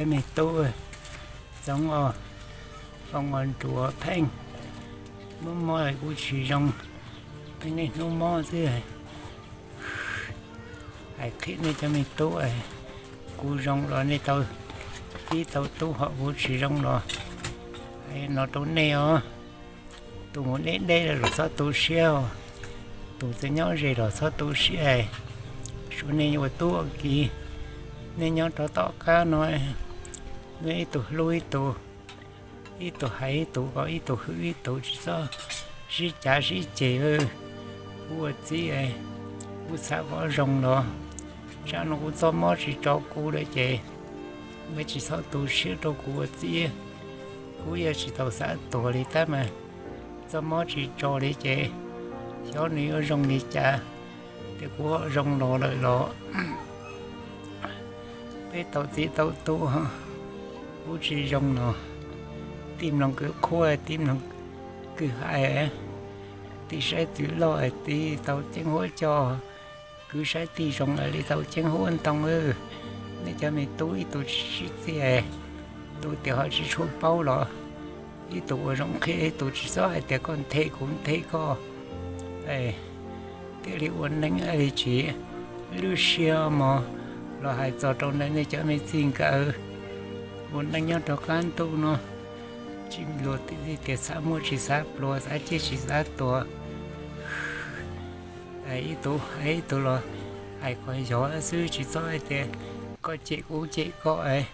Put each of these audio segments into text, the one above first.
Cov me tub, Txoov os, Foom os, Nruas, Pheej, mob mob kuv tsis zoo, niaj hnub mob xwb. Hais qhia nej cov me tub, kuv zoo los nej tau txib tau tub, ho kuv tsis zoo los hais no rau nej os. Tus mus deb deb los txhob tu siab, tus tseem nyob ze los txhob tu siab. Suav nej ua tub ua kiv, nej nyob rau tom qab no, nej ib tug hlub ib tug, ib tug hais ib tug, kom ib tug hwm ib tug, tsis txhob sib cav sib ceg. Kuv ua txiv, kuv xav kom zoo los, tsam no kuv txoj mob tsis tso kuv lawm ces nej tsis txhob tu siab rau kuv ua txiv. Kuv yeej tsis tau xav tuag li tab mas txoj mob tsis tso li ces xyov nws yuav zoo li cas. Tias kuv ho zoo los lawm los peb tau txib tau tub, kuv tsis zoo no, tij mloog kwv qhuab, tij mloog kwv hais, tij saib txwv loj, tij tau ceeb huab coj, kwv saib tij zoo li tau ceeb huab ntoo. Nej cov me tub ib tug tsis sib txia, tus tias ho tsis tshua paub los ib tug ua zoo qhia ib tug, tsis txhob hais tias koj nthe kuv nthe koj. Thiaj li ua neej li tsis lwj siab mog. Los hais txog rau ntawm nej cov me txij nkawm, ua neej nyob rau qab ntuj no, tsis luag tias xav muaj tsis xav pluag, xav ciaj tsis xav tuag. Ib tug hais ib tug los hais kom yog xwb, tsis txhob hais tias koj cem kuv cem koj.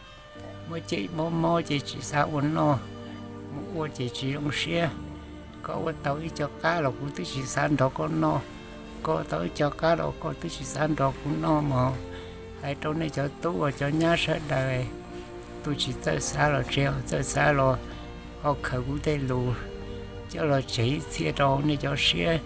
Muab cem mob mob ces tsis xav ua noj, mus ua ces tsis zoo siab. Koj ua tau ib co qab los kuv twb tsis xav nrog koj noj, koj ua tau ib co qab los koj twb tsis xav nrog kuv noj mog. Hais rau nej cov tub uas cov nyab sawv daws, tus tsis txawj xav los tseg, txawj xav los ho khaws kuv tej lus coj los tseg ib txhia rau nej cov siab.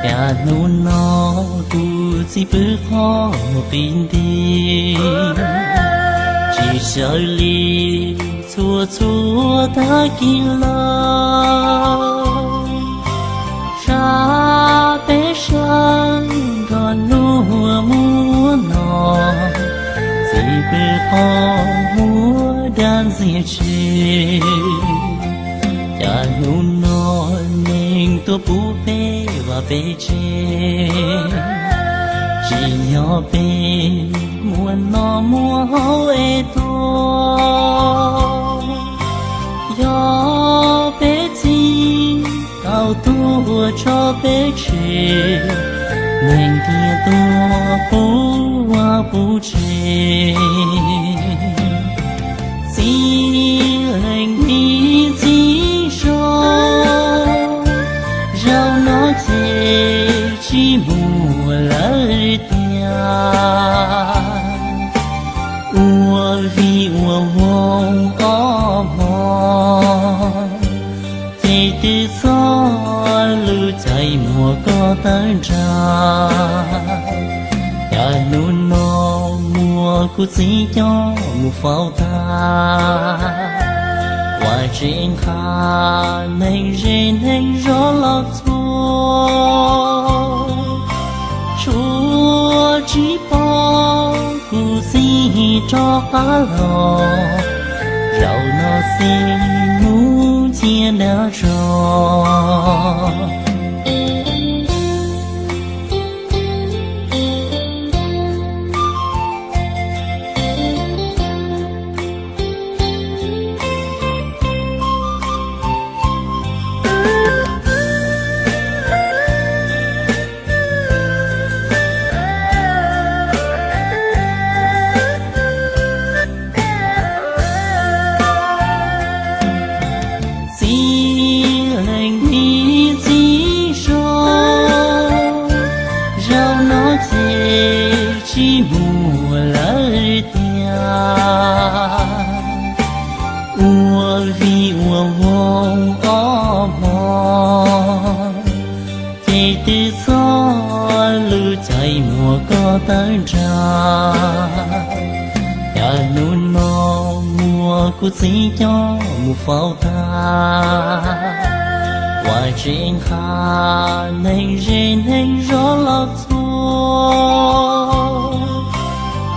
Cas hnub no kuv txiv pw qhov qis nti, tsis sawv li txhua txhua tag kis lawm. Sab peb sawv nrog luag muab no, txiv pw qhov muab dab ntxiag tseg. Cas hnub no neeg tuaj pub peb vaj peb tsev, tsis yog peb muaj noj muaj haus es tuag, yog peb txiv tau tuag tso peb tseg, neeg tiag tuag pub vaj pub tsev. Txiv leej niam txiv so, zaum no ces tsis muaj lawm tiag. Ua vig ua voog ob hmo, ces twb txog lub caij muag koj tawm nrag. Cas hnub no muab kuv txiv coj mus faus tag, ua tsev nqa neeg ze neeg zos los txhua, tshuav tsis pom kuv txiv rov qab los. Zaum no xij mus cia dab zog. Txiv leej niam txiv Ua ob hmo ces twb txog lub caij muab koj tawm nrag. Cas hnub no muab kuv txiv coj mus faus tag, ua tsev nqa neeg ze neeg zov los txhua,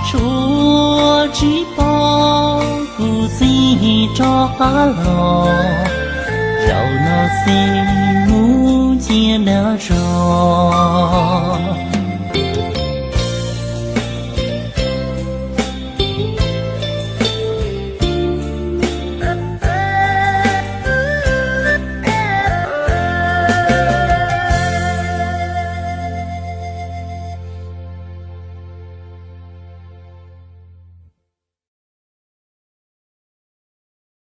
tshuav tsis pom kuv txiv rov qab los. Zaum no xij mus cia nab zog.